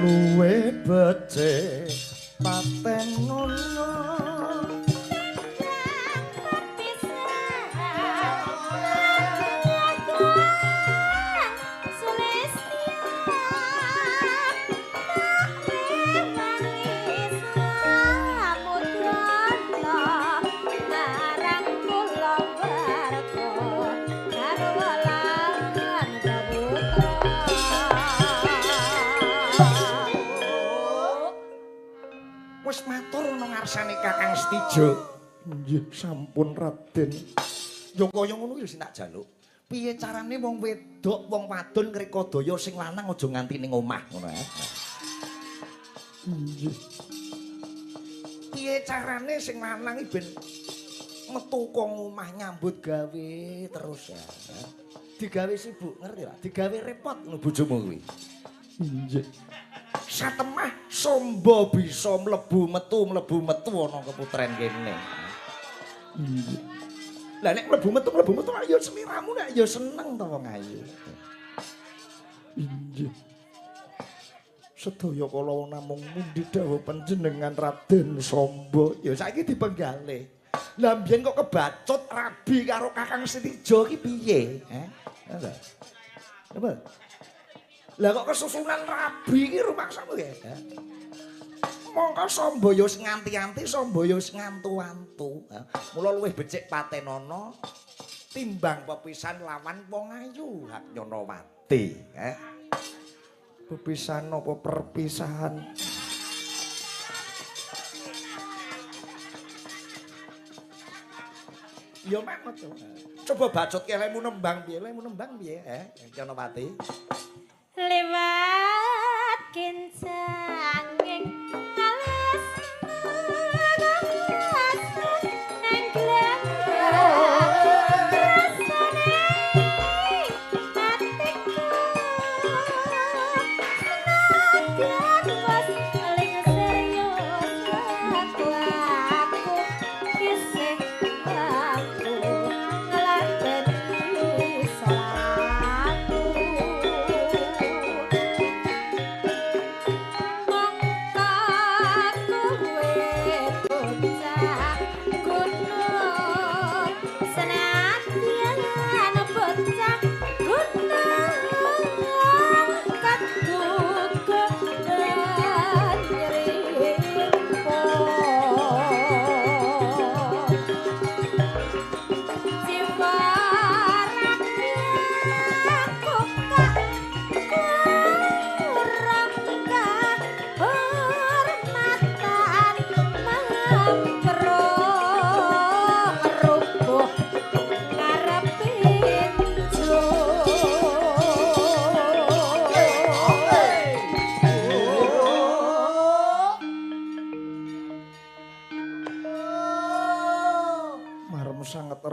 Luwe becik paten ngono. Wis matur ana ngarsane Kakang Setijo. Nggih, sampun Raden. Ya kaya ngono kuwi sing tak jaluk. Piye carane wong wedok, wong wadon ngrekodaya sing lanang aja nganti ning omah ngono ae. Nggih. Piye carane sing lanang iki ben metu kok omah nyambut gawe terus ya. Digawe sibuk, ngerti ra? Digawe repot ngono bojomu kuwi. Nggih. Satemah Sombo bisa mlebu metu ana keputren kene. Nggih. Lah nek mlebu metu ya seliramu nek ya seneng to wong ayu. Inggih. Sedaya kala namung mundi dawuh panjenengan Raden Sombo. Ya saiki dipenggalih. Lah mbiyen kok kebacut rabi karo Kakang Setijo iki piye? Heh. Apa? Lah kok kesusunan rabi iki rumangsamu ya? Mongko Sombo ya wis nganti-anti, Sombo ya wis ngantu-antu. Mula luwih becik patenana timbang pepisan lawan wong ayu Hak Nyonowati, eh. Pepisan apa perpisahan? Ya manut to. Coba bacot kelemu nembang piye, lemu nembang piye, eh, Nyonowati? Lewat kencanging alas nang glendang rasane atiku senajan wis ling serius aku isih aku ngladeni salahku.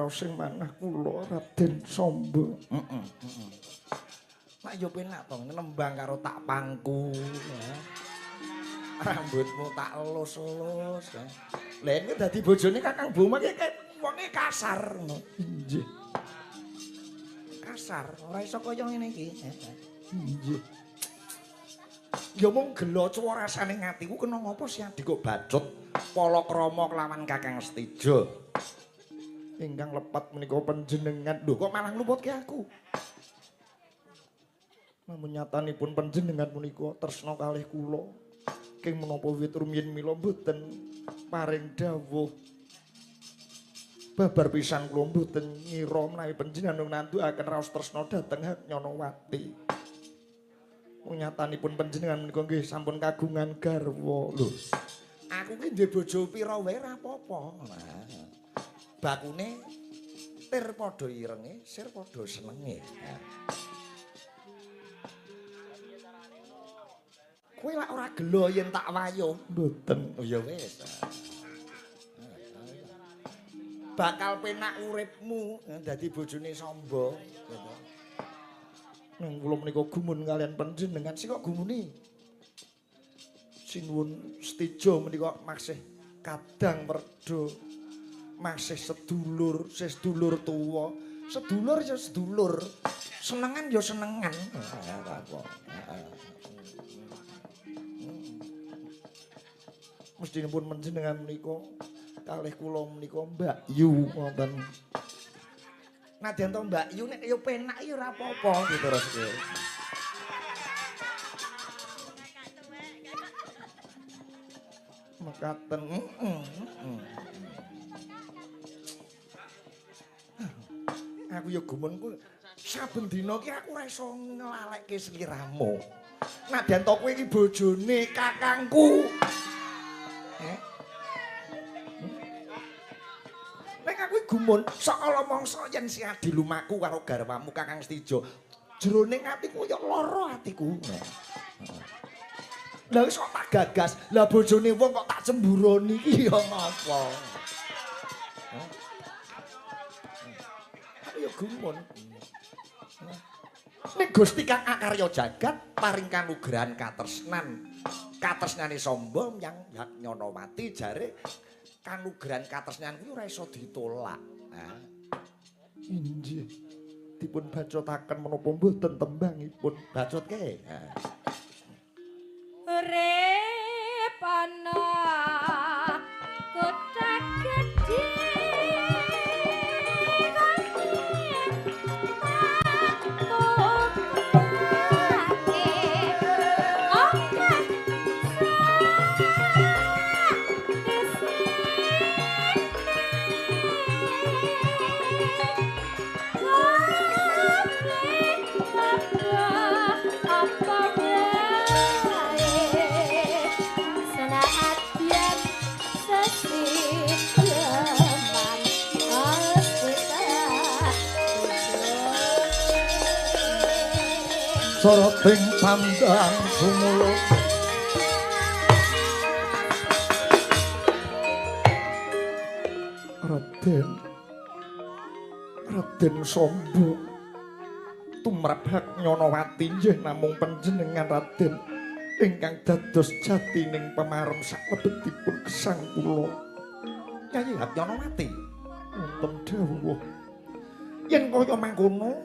Sing manah kula Raden Sombo. Heeh, heeh. Lah ya penak to nembang karo tak pangku. Rambutmu tak elus-elus. Lah iki dadi bojone Kakang Boma iki wonge kasar ngono. Nggih. Kasar, ora iso kaya ngene iki. Nggih. Ya mung gelo cuwa rasane atiku kena ngopo sih adik kok bacut palakrama kelawan Kakang Setijo. Ingkang lepat menika panjenengan. Lho kok malah ngluputke aku? Namun nyatanipun panjenengan punika tresna kalih kula. King menapa wit rumiyin mila mboten paring dawuh. Babar pisan kula mboten ngira menawi panjenengan nandukaken raos tresna dhateng Hak Nyonowati. Mung nyatanipun panjenengan menika nggih sampun kagungan garwa. Lho, aku ki ndek bojo pira wae ora apa-apa. Nah. Bakune tir padha irenge, sir padha senenge. Kowe lak ora gelo yen tak wayuh, mboten. Oh ya wis. Bakal penak uripmu dadi bojone Sombo gitu. Nang kula menika gumun kalian panjenengan sing kok gumuni. Sinuwun Setijo menika masih kadang werda. Masih sedulur, sedulur tuwa, Sedulur ya sedulur. Senengan ya senengan. Apa. Mestinipun panjenengan menika kalih kula menika Mbak Yu wonten. Nadyan to Mbak Yu nek ya penak ya ora apa-apa diteruske. Mekaten. Aku ya gumunku saben dina ki aku ora iso nglalekke sliramu. Nadyan to kowe iki bojone kakangku. Nek aku gumun sakala mangsa yen si adi lumaku karo garwamu Kakang Setijo, jroning atiku ya lara atiku. Lah wis kok tak gagas, lah bojone wong kok tak cemburoni iki ya ngapa? Aku ya gumun. Nek Gusti Kang Akarya jagat paring kanugrahan katresnan. Katresnane Samba yang Nyanawati jare kanugrahan katresnan kuwi ora iso ditolak. Ha. Inggih. Dipun bacotaken menapa mboten tembangipun? Bacotke. Ha. Urip ana kutha gedhe soroting pandang sumulung Raden Raden Sombo tumrap hak Nyanawati nggih namung panjenengan Raden ingkang dados jatining pemarem saklebetipun gesang kula. Kyai Hak Nyanawati wonten dawuh yen kaya mangkono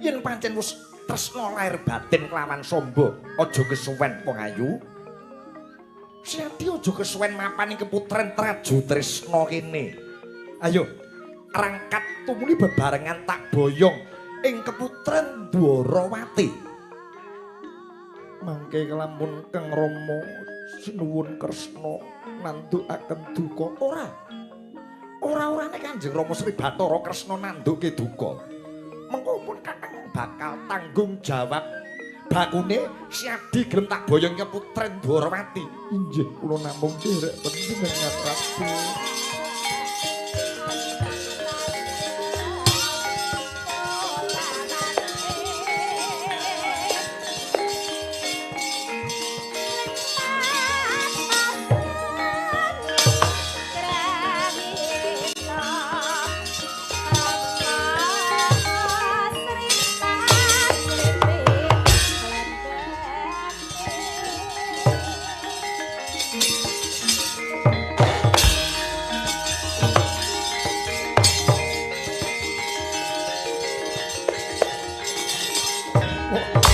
yen pancen wis tresna lair batin kelawan Samba aja kesuwen wong ayu. Siadi aja kesuwen mapan ing keputren Traju Tresna kene. Ayo rangkat tumuli bebarengan tak boyong ing keputren Dwarawati. Mangke kelamun Kang Rama sinuwun Kresna nandukaken duka ora. Ora-orane Kanjeng Rama Sri Bathara Kresna nanduke duka. Mengko pun kakang bakal tanggung jawab bakune Siadi gelem tak boyong keputren Dwarawati. Inggih kula namung nderek panjenengan Raden. Oh.